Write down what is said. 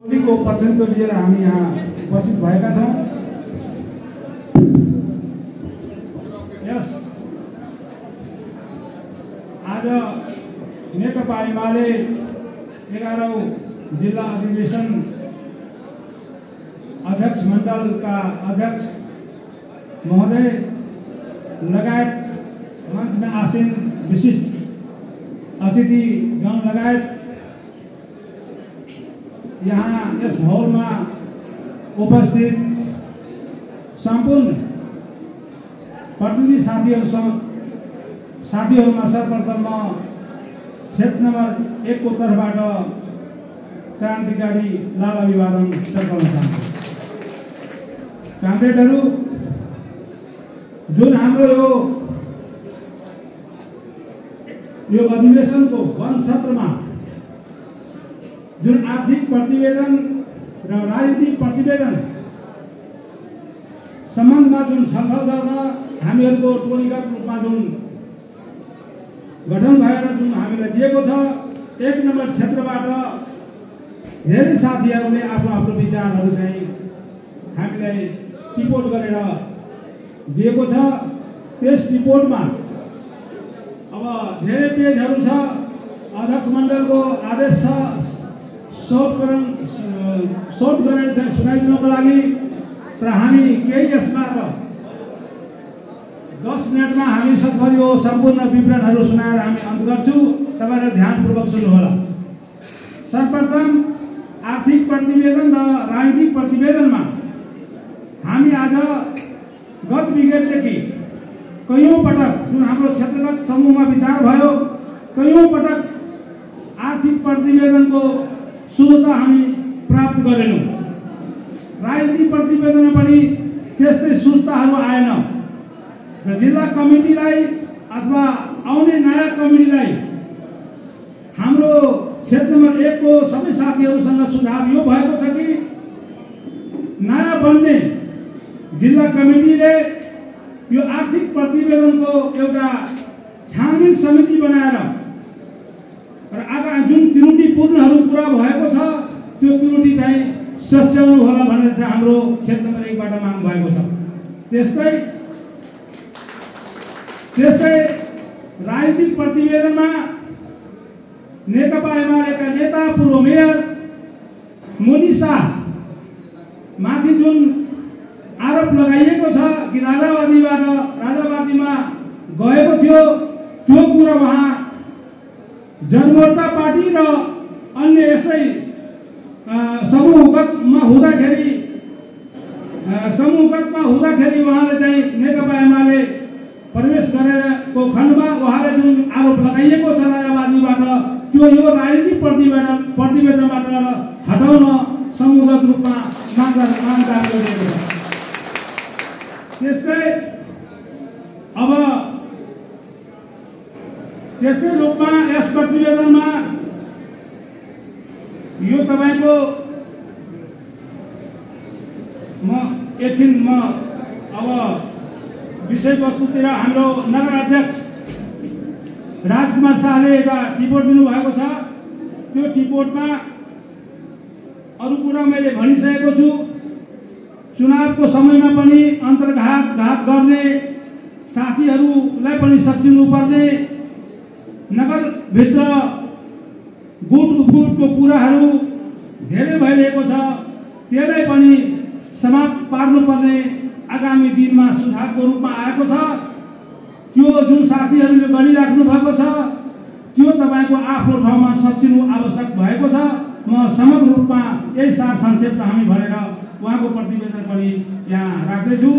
को प्रतिनिधित्व लिएर हामी यहाँ उपस्थित भएका छौँ। यस आज नेकपा एमाले 11औं जिल्ला अधिवेशन अध्यक्ष मण्डलका अध्यक्ष महोदय लगायत मञ्चमा आसीन विशिष्ट अतिथिगण लगायत यहाँ यस हलमा उपस्थित सम्पूर्ण प्रतिनिधि साथीहरूमा सर्वप्रथम क्षेत्र नम्बर 1 को तर्फबाट क्रान्तिकारी लाल अभिवादन गर्न चाहन्छु। कामरेडहरू, जुन हाम्रो यो अधिवेशनको वन सत्रमा जुन आर्थिक प्रतिवेदन र राजनीतिक प्रतिवेदन सम्बन्धमा जुन छलफल गर्न हामीहरूको टोलीगत रूपमा जुन गठन भएर जुन हामीलाई दिएको छ, 1 नम्बर क्षेत्रबाट धेरै साथीहरूले आफ्नो विचारहरू चाहिँ हामीलाई टिपोट गरेर दिएको छ। त्यस टिपोटमा अब धेरै पेजहरू छ। अध्यक्ष मण्डलको आदेश छ सर्ट गरेर चाहिँ सुनाइदिनको लागि, तर हामी केही यसबाट 10 मिनटमा हामी सबै यो सम्पूर्ण विवरणहरू सुनाएर हामी अन्त गर्छौँ। तपाईहरु ध्यानपूर्वक सुन्नुहोला। सर्वप्रथम आर्थिक प्रतिवेदन र राजनीतिक प्रतिवेदनमा हामी आज गत विगतदेखि कयौं पटक जुन हाम्रो क्षेत्रगत समूहमा विचार भयो, कयौं पटक आर्थिक प्रतिवेदनको सुझाव हामी प्राप्त गरेनौं। राजनीतिक प्रतिवेदनमा पनि त्यस्तै सुझावहरू आएन र जिल्ला कमिटीलाई अथवा आउने नयाँ कमिटीलाई हाम्रो क्षेत्र नम्बर 1 को सबै साथीहरूसँग सुझाव यो भएको छ कि नयाँ बन्ने जिल्ला कमिटीले यो आर्थिक प्रतिवेदनको एउटा छानबिन समिति बनाएर र आगा जुन त्रुटिपूर्णहरू पुरा भएको छ त्यो त्रुटि चाहिँ सच्याउनु होला भनेर चाहिँ हाम्रो क्षेत्र नम्बर 1 बाट माग भएको छ। त्यस्तै राजनीतिक प्रतिवेदनमा नेकपा एमालेका नेता पूर्व मेयर मोदी शाह माथि जुन आरोप लगाइएको छ कि राजावादीमा गएको थियो, त्यो कुरा उहाँ जनमोर्चा पार्टी र अन्य यस्तै समूहगतमा हुँदाखेरि उहाँले चाहिँ नेकपा एमाले प्रवेश गरेको खण्डमा उहाँले जुन आरोप लगाइएको छ राजावादीबाट, त्यो यो राजनीतिक प्रतिवेदनबाट हटाउन समूहगत रूपमा माग गरिएको छ। त्यस्तै रूपमा यस प्रतिवेदनमा यो तपाईको म अब विषयवस्तुतिर हाम्रो नगर अध्यक्ष राजकुमार शाहले एउटा टिपोट दिनुभएको छ। त्यो टिपोटमा अरू कुरा मैले भनिसकेको छु। चुनावको समयमा पनि अन्तर्घात गर्ने साथीहरूलाई पनि सचिनुपर्ने, नगरभित्र गुटको कुराहरू धेरै भइरहेको छ, त्यसलाई पनि समाप्त पार्नुपर्ने आगामी दिनमा सुझावको रूपमा आएको छ। त्यो जुन साथीहरूले गरिराख्नु भएको छ त्यो तपाईको आफ्नो ठाउँमा सचिनु आवश्यक भएको छ। म समग्र रूपमा यही सार संक्षेपमा हामी भनेर उहाँको प्रतिवेदन पनि यहाँ राख्दैछु।